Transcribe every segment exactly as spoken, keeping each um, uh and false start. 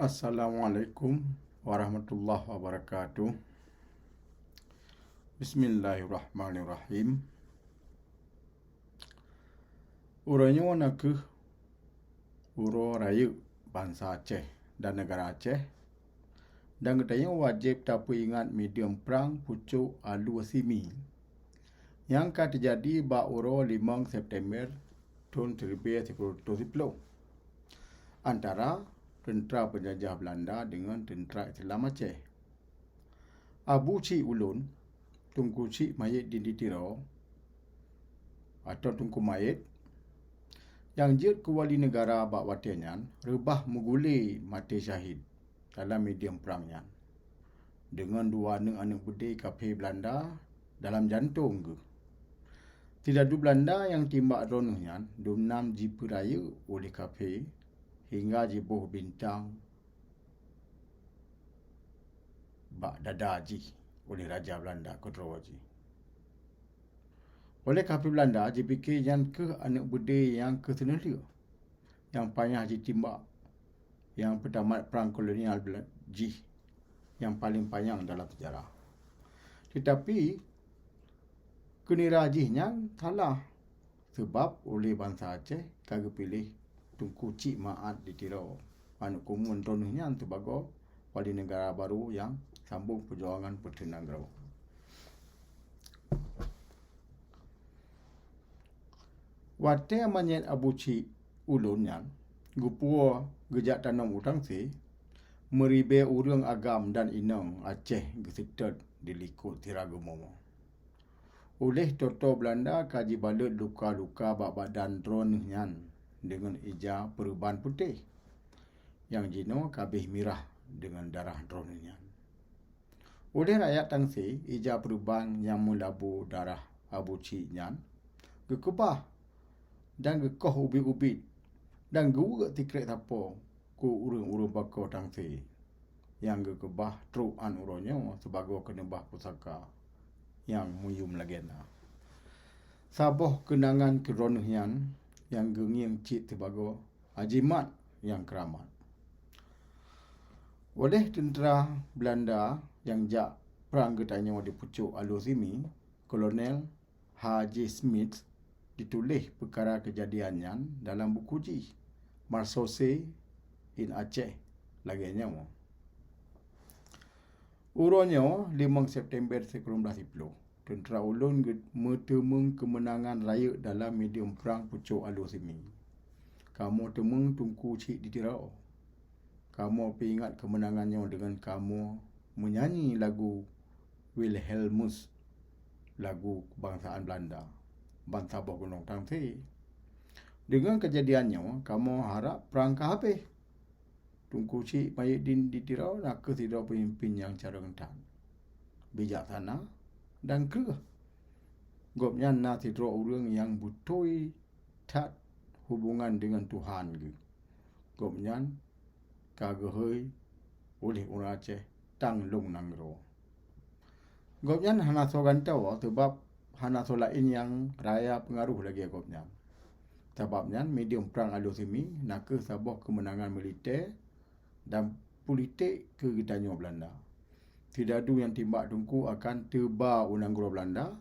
Assalamualaikum warahmatullahi wabarakatuh. Bismillahirrahmanirrahim. Uroe nyoe na kheueh uroe rayeuk bansa Aceh dan negara Aceh, dan geutanyoe wajéb tapeuingat mideung prang pucôk Alue Simi nyang ka teujadi bak uroe limong September thon siribée sikureueng reutôh siploh antara teuntra peunjajah Beulanda deungon teuntra Islam Aceh. Abu Chik ulôn, Teungku Chik Mahiuddin di Tiro, atau Teungku Maet, nyang jeuet keu wali neugara bak watée nyan, reubah meugulé maté syahid dalam mideung prang nyan, deungon dua aneuëk-aneuëk beudé kafé Beulanda dalam jantông geuh. Sidadu Beulanda nyang timbak droeneueh nyan dumnam jipeurayeuk uléh kafé hingga jiboh bintang bak dada jih uléh raja Beulanda keudroe jih. Uléh kafé Beulanda jipike nyan kheueh aneuëk beudé nyang keuseuneulheueh nyang panyah jitimbak, nyang peutamat prang kolonial Bela-, jih nyang paleng panyang dalam seujarah. Teutapi, keunira jih nyan salah, sabab uléh bansa Aceh ka geupiléh Teungku Chik Maat di Tiro, aneuëk keumuen droeneueh nyan, sibagoe wali neugara barô nyang sambông peujuangan peuteun nanggroe. Watée manyét Abu Chik ulôn nyan geupuwoe geujak tanom u Tangse, meuribée ureuëng agam dan inong Aceh geuseutôt dilikot sira geumoe. Uléh toto Beulanda ka jibalot luka-luka bak badan droeneueh nyan deungon ija peureuban putéh, nyang jinoe ka abéh mirah deungon darah droeneueh nyan. Uléh rakyat Tangse, ija peureuban nyang meulabu darah Abu Chik nyan geukeubah dan geukoh ubit-ubit dan geuweuek sikrék sapo keu ureuëng-ureuëng bako Tangse nyang geukeubah trok án uroe nyoe sibagoe keuneubah pusaka nyang meuyuem lagée na. Saboh keunangan keu droeneueh nyan nyang geungieng cit sibagoe ajimat nyang keuramat. Uléh teuntra Beulanda nyang jak prang geutanyoe di pucôk Alue Simi, Kolonel H J Smith dituléh peukara keujadian nyan dalam buku jih, Marsose in Aceh, lagée nyoe. Uroe nyoe, limong September sikureueng blaih siploh, teuntra ulôn geu-, meuteumeung keumeunangan rayeuk dalam mideung prang pucôk Alue Simi. Kamoe teumeung Teungku Chik di Tiro. Kamoe peuingat keumeunangan nyoe deungon kamoe meunyanyi lagu Wilhelmus, lagu keubangsaan Beulanda, ban saboh gunong Tangse. Deungon keujadian nyoe, kamoe harab prang ka habéh. Teungku Chik Mahiuddin di Tiro na kheueh sidroe peumimpin nyang carông that, bijaksana, dan kreueh. Gobnyan na sidroe ureuëng nyang beutôi that hubongan deungon Tuhan geuh. Gobnyan ka geuhôi uléh ureuëng Aceh tang lôn nanggroe. Gobnyan hana soe gantoe, sabab hana soe laén nyang raya peungaroh lagée gobnyan. Sabab nyan, mideung prang Alue Simi na kheueh saboh keumeunangan militée dan pulitek keu geutanyoe Beulanda. Sidadu nyang timbak teungku akan teuba u nanggroe Beulanda,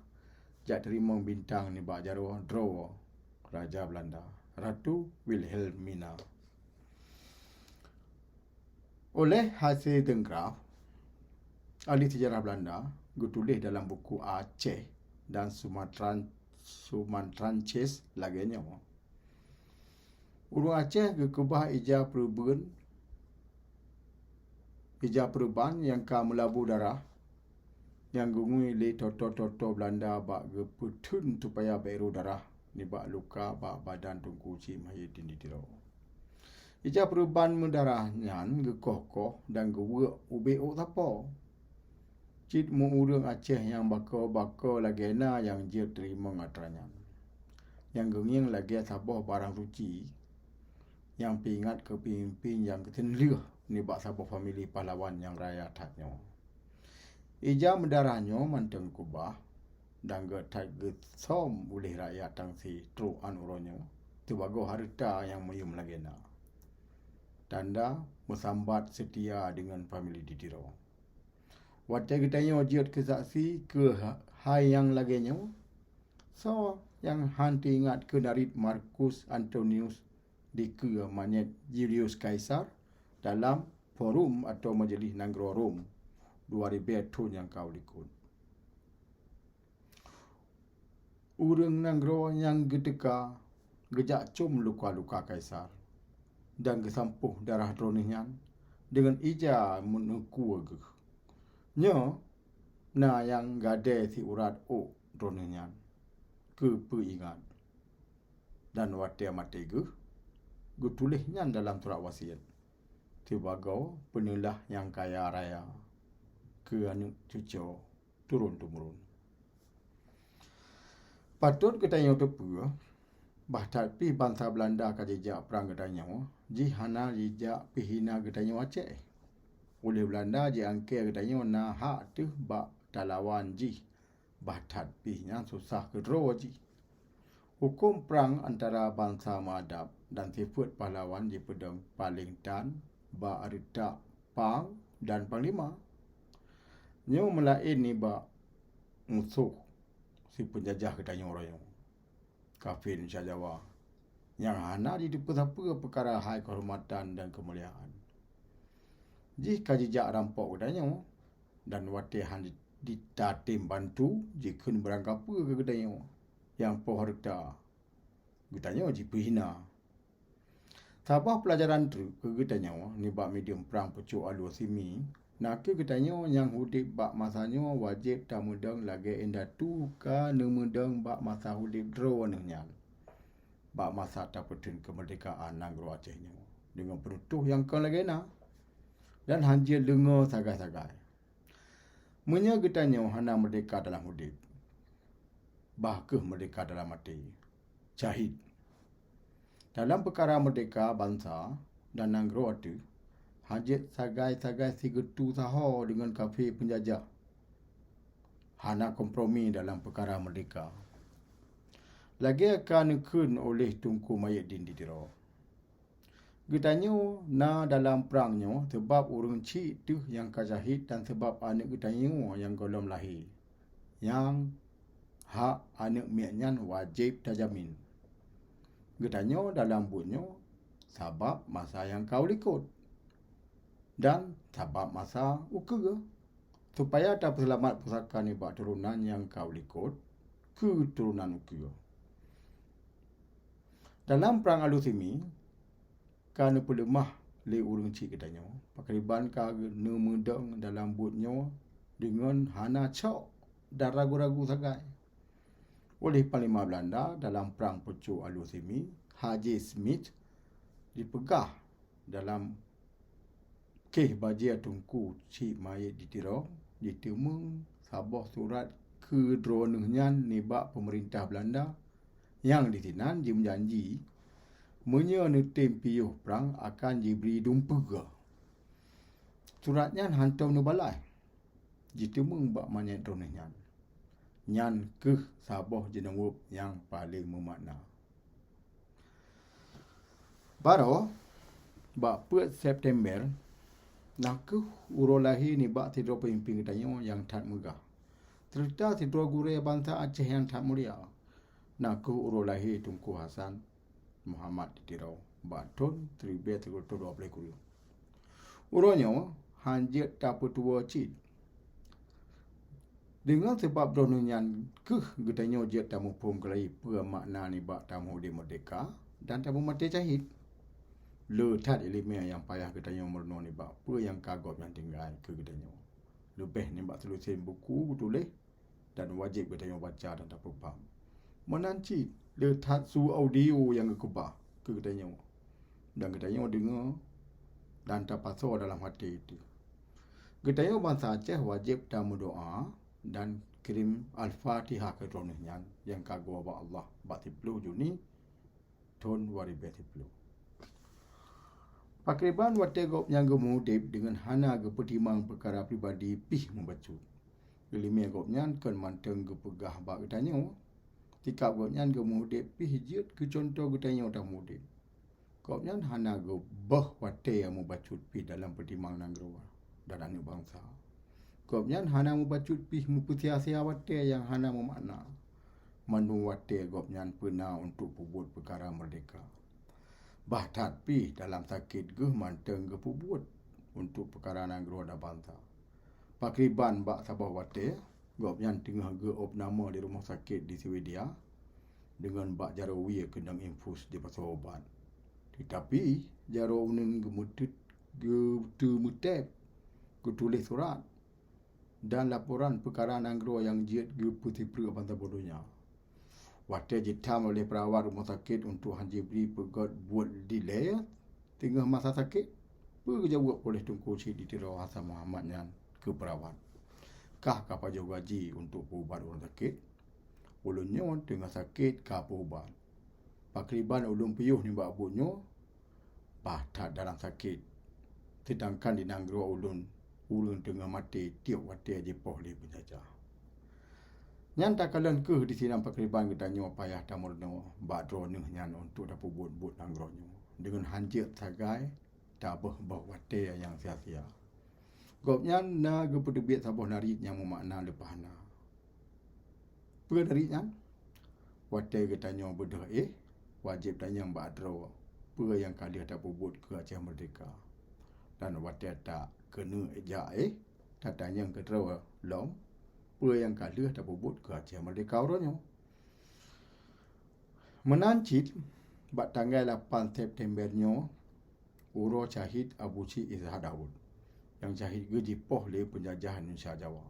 jak teurimong bintang nibak jaroe droe raja Beulanda, Ratu Wilhelmina. Uléh H C de Graaf, ahli seujarah Beulanda, geutuléh dalam buku Aceh dan Sumatran-, Sumantranches lagée nyoe, ureuëng Aceh geukeubah ija peureubeuen, ija peureuban nyang ka meulabu darah, nyang geungui lé toto-toto Beulanda bak geupeutheun supaya bèk rôh darah nibak luka bak badan Teungku Chik Mahiuddin di Tiro. Ija peureuban meudarah nyan geukoh-koh dan geuweuek ubé ôk sapo. Cit meu ureuëng Aceh nyang bako-bako lagée na nyang jeuet teurimong atra nyan, nyang geungieng lagée saboh barang suci nyang peuingat keu peumimpin nyang geuteunlheueh nibak saboh famili pahlawan nyang raya that nyoe. Ija meudarah nyoe mantong keubah dan geuthai geusöm uléh rakyat Tangsi trok án uroe nyoe sibagoe hareuta nyang meuyuem lagée na. tanda meusambat seutia deungon famili di Tiro. Watée geutanyoe jeuet keu saksi keu ha-, hai nyang lagée nyoe, soe nyang hana teuingat keunarit Markus Antonius dikeue manyét Julius Kaisar dalam Forum atau Majeulih Nanggroe Rom dua ribée thon nyang ka u likot. Ureuëng nanggroe nyang geuteuka geujak com luka-luka Kaisar dan geusampôh darah droeneueh nyan deungon ija meuneukue geuh. Nyoe na nyang gadée siurat ôk droeneueh nyan keu peuingat, dan watée maté geuh geutuléh nyan dalam surat wasiet sibagoe peuneulah nyang kaya raya keu aneuëk cucoe turôn-teumurôn. Patot geutanyoe teupeue, bah that pih bansa Beulanda ka jijak prang geutanyoe, jih hana jijak pih hina geutanyoe Aceh. Ulée Beulanda jiangkée geutanyoe na hak teuh bak talawan jih, bah that pih nyan susah keudroe jih. Hukôm prang antara bansa meuadab dan sifeuet pahlawan jipeudong paleng tan bak reutak pang dan panglima. Nyoe meulaén nibak musoh sipeunjajah geutanyoe uroe nyoe, kafé Indonesia Jawa, nyang hana jiteupeue sapeue peukara hai keuhormatan dan keumuliaan. Jih ka jijak rampok geutanyoe, dan watée hana jitatem bantu jikheun beurangkapeue keu geutanyoe nyang poh reuta, geutanyoe jipeuhina. Saboh peulajaran treuk keu geutanyoe nibak mideung prang pucok alue simi, na kheueh geutanyoe nyang udeb bak masa nyoe wajéb tameudong lagée indatu ka neumeudong bak masa udeb droeneueh nyan, bak masa tapeutheun keumeurdekaan nanggroe Aceh nyoe deungon peunutoh nyang kon lagée na dan hanjeuet leungoe sagai-sagai. Meunyoe geutanyoe hana meurdeka dalam udeb, bah kheueh meurdeka dalam até, syahid. Dalam peukara meurdeka bansa dan nanggroe ateueh, hanjeuet sagai-sagai sigeutu saho deungon kafé peunjajah. Hana kompromi dalam peukara meurdeka. Lagée ka neukheun oleh Teungku Mahyedin di Tiro, geutanyoe na dalam prang nyoe sabab ureuëng chik teuh nyang ka syahid dan sabab aneuëk geutanyoe nyang gohlom lahé, nyang hak aneuëk miet nyan wajéb tajamin. Geutanyoe dalam buet nyoe sabab masa nyang ka u likot dan sabab masa ukeue, supaya tapeuseulamat pusaka nibak turonan nyang ka u likot keu turonan ukeue. Dalam prang alue simi ka neupeuleumah lé ureuëng chik geutanyoe, pakriban ka neumeudong dalam buet nyoe deungon hana cok dan ragu-ragu sagai. Oleh Panglima Beulanda dalam prang pucok alue simi, Haji Smith, jipeugah dalam kéh bajée Teungku Chik Mahyedin di Tiro, jiteumeung saboh surat keu droeneueh nyan nibak peumeurintah Beulanda nyang disinan jimeujanji meunyoe neutem piôh prang akan jibri dumpeue. Surat nyan hántom neubalaih jiteumeung bak manyét droeneueh nyan. Nyan kheueh saboh jeuneuweueb nyang paleng meumakna. Baroe bak peuet September na kheueh uroe lahé nibak sidroe peumimpén geutanyoe nyang that meugah, seureuta sidroe gurée bansa Aceh nyang that mulia, na kheueh uroe lahé Teungku Hasan Muhammad di Tiro bak thon siribée sikureueng dua ploh kureueng. Uroe nyoe hán jeuet tapeutuwoe cit. Deungon sabab droeneueh nyan kheueh geutanyoe jeuet tamuphom keulayi peue makna nibak tameuudeb meurdehka dan tameumaté syahid. Le that iéleumé nyang payah geutanyoe meurunoe nibak peue nyang ka gobnyan tinggai keu geutanyoe, leubeh nibak seuleusoe buku geutuléh dan wajéb geutanyoe baca dan tapeupaham. Meunan cit le that su audio nyang geukeubah keu geutanyoe, dan geutanyoe deungoe dan tapasoe dalam até teuh. Geutanyoe bansa Aceh wajéb tameudoá dan kirém Al-Fatihah keu droeneueh nyan nyang ka geuwoe bak Allah bak siploh Juni thon dua ribèe siploh. Pakriban watèe gobnyan geumeuudeb deungon hana geupeutimang peukara pribadi pih meubacut. Iéleumé gobnyan kon mantong geupeugah bak geutanyoe, sikab gobnyan geumeuudeb pih jeuet keu cuntoh geutanyoe tameuudeb. Gobnyan hana geuböh watée nyang mubacut pih dalam peutimang nanggroe dan aneuëk bansa. Gobnyan hana mubacut pih meupeusia-sia watée nyang hana meumakna. Mandum watée gobnyan peuna untuk peubuet peukara meurdehka. Bah that pih dalam sakét geuh mantong geupeubuet untuk peukara nanggroe dan bansa. Pakriban bak saboh watée, gobnyan teungoh geu-opname di rumoh sakét di Swedia, deungon bak jaroe wie keunong infus jipasoe ubat. Teutapi, jaroe uneuen geumeuteut, geuteumeutéb, geutuléh surat, dan laporan peukara nanggroe nyang jeuet geupeusipreuk ban saboh donya. Watée jitam oleh peurawat rumoh sakét untuk han jibri peugét buet dilée teungoh masa sakét, peue geujaweueb oleh Teungku Chik di Tiro Hasan Muhammad nyan keu peurawat, "Kah ka pajoh gaji untuk peuubat ureuëng sakét? Ulôn nyoe teungoh sakét ka peuubat. Pakriban ulôn piôh nibak buet nyoe, bah that dalam sakét, seudangkan di nanggroe ulôn ureuëng teungoh maté tieb watée jipoh lé peunjajah." Nyan takalon kheueh disinan pakriban geutanyoe payah tameurunoe bak droeneueh nyan untuk tapeubuet buet nanggroe nyoe deungon han jeuet sagai taböh-böh watée nyang sia-sia. Gobnyan na geupeuteubiet saboh narit nyang meumakna leupah na. Peue narit nyan? Watée geutanyoe beudôh éh, wajéb tanyong bak droe peue nyang ka lheueh tapeubuet keu Aceh Meurdehka. Dan watée takeuneuk jak éh, tatanyong keu droe lom peue nyang ka lheueh tapeubuet keu Aceh Meurdehka uroe nyoe. Meunan cit, bak tanggai lapan September nyoe, uroe syahid Abu Chik Isa Daud, nyang syahid geuh jipoh lé peunjajah Indonesia Jawa.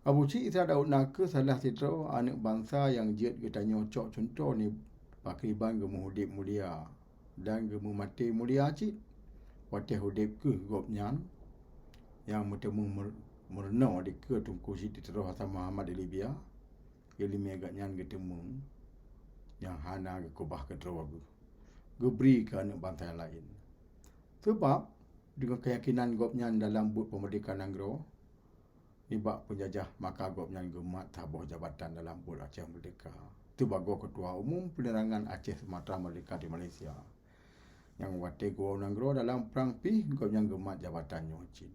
Abu Chik Isa Daud na kheueh salah sidroe aneuëk bansa nyang jeuet geutanyoe cok cuntoh nibak pakriban geumeuudeb mulia dan geumeumaté mulia cit. Watée udeb kheueh gobnyan nyang meuteumé meurunoe dikeue Teungku Chik di Tiro Hasan Muhammad di Libya, iéleumé gobnyan geuteumé nyang hana geukeubah keu droe geuh, geubri keu aneuëk bansa nyang laén. Sabab deungon keuyakinan gobnyan dalam buet peumeurdehka nanggroe nibak peunjajah, maka gobnyan geumat saboh jabatan dalam buet Aceh Meurdehka sibagoe Keutua Umum Peunerangan Aceh Sumatra Meurdehka di Malaysia. Nyang watée geuwoe nanggroe dalam prang pih gobnyan geumat jabatan nyoe cit.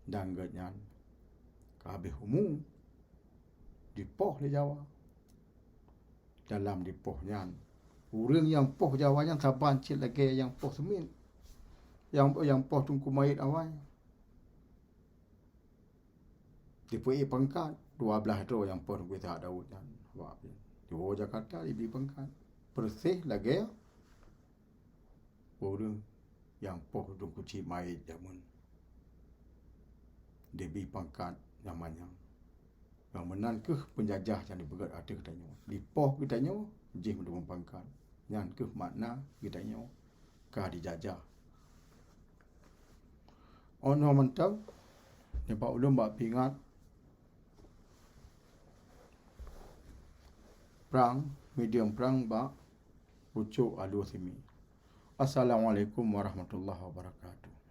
Dan gobnyan ka habéh umu, dipoh lé Jawa. Dalam dipoh nyan, ureuëng nyang poh Jawa nyan saban cit lagée nyang poh seumiet, nyang, nyang poh teungku manyét awai. Dipeuék pangkat, dua blaih droe nyang poh Teungku Ishak Daud nyan. Wah, jiwoe Jakarta, jibri pangkat. Persis lagée ureuëng nyang poh Teungku Chik manyét jameun. Dibri pangkat nyang manyang. Nyang meunan kheueh peunjajah nyang dipeugét ateueh geutanyoe. Dipoh geutanyoe, jih meuteumé pangkat. Nyan kheueh makna geutanyoe ka dijajah. Óh noe mantong, nibak ulôn bak peuingat prang, medium prang bak pucôk alue simi. Assalamualaikum warahmatullahi wabarakatuh.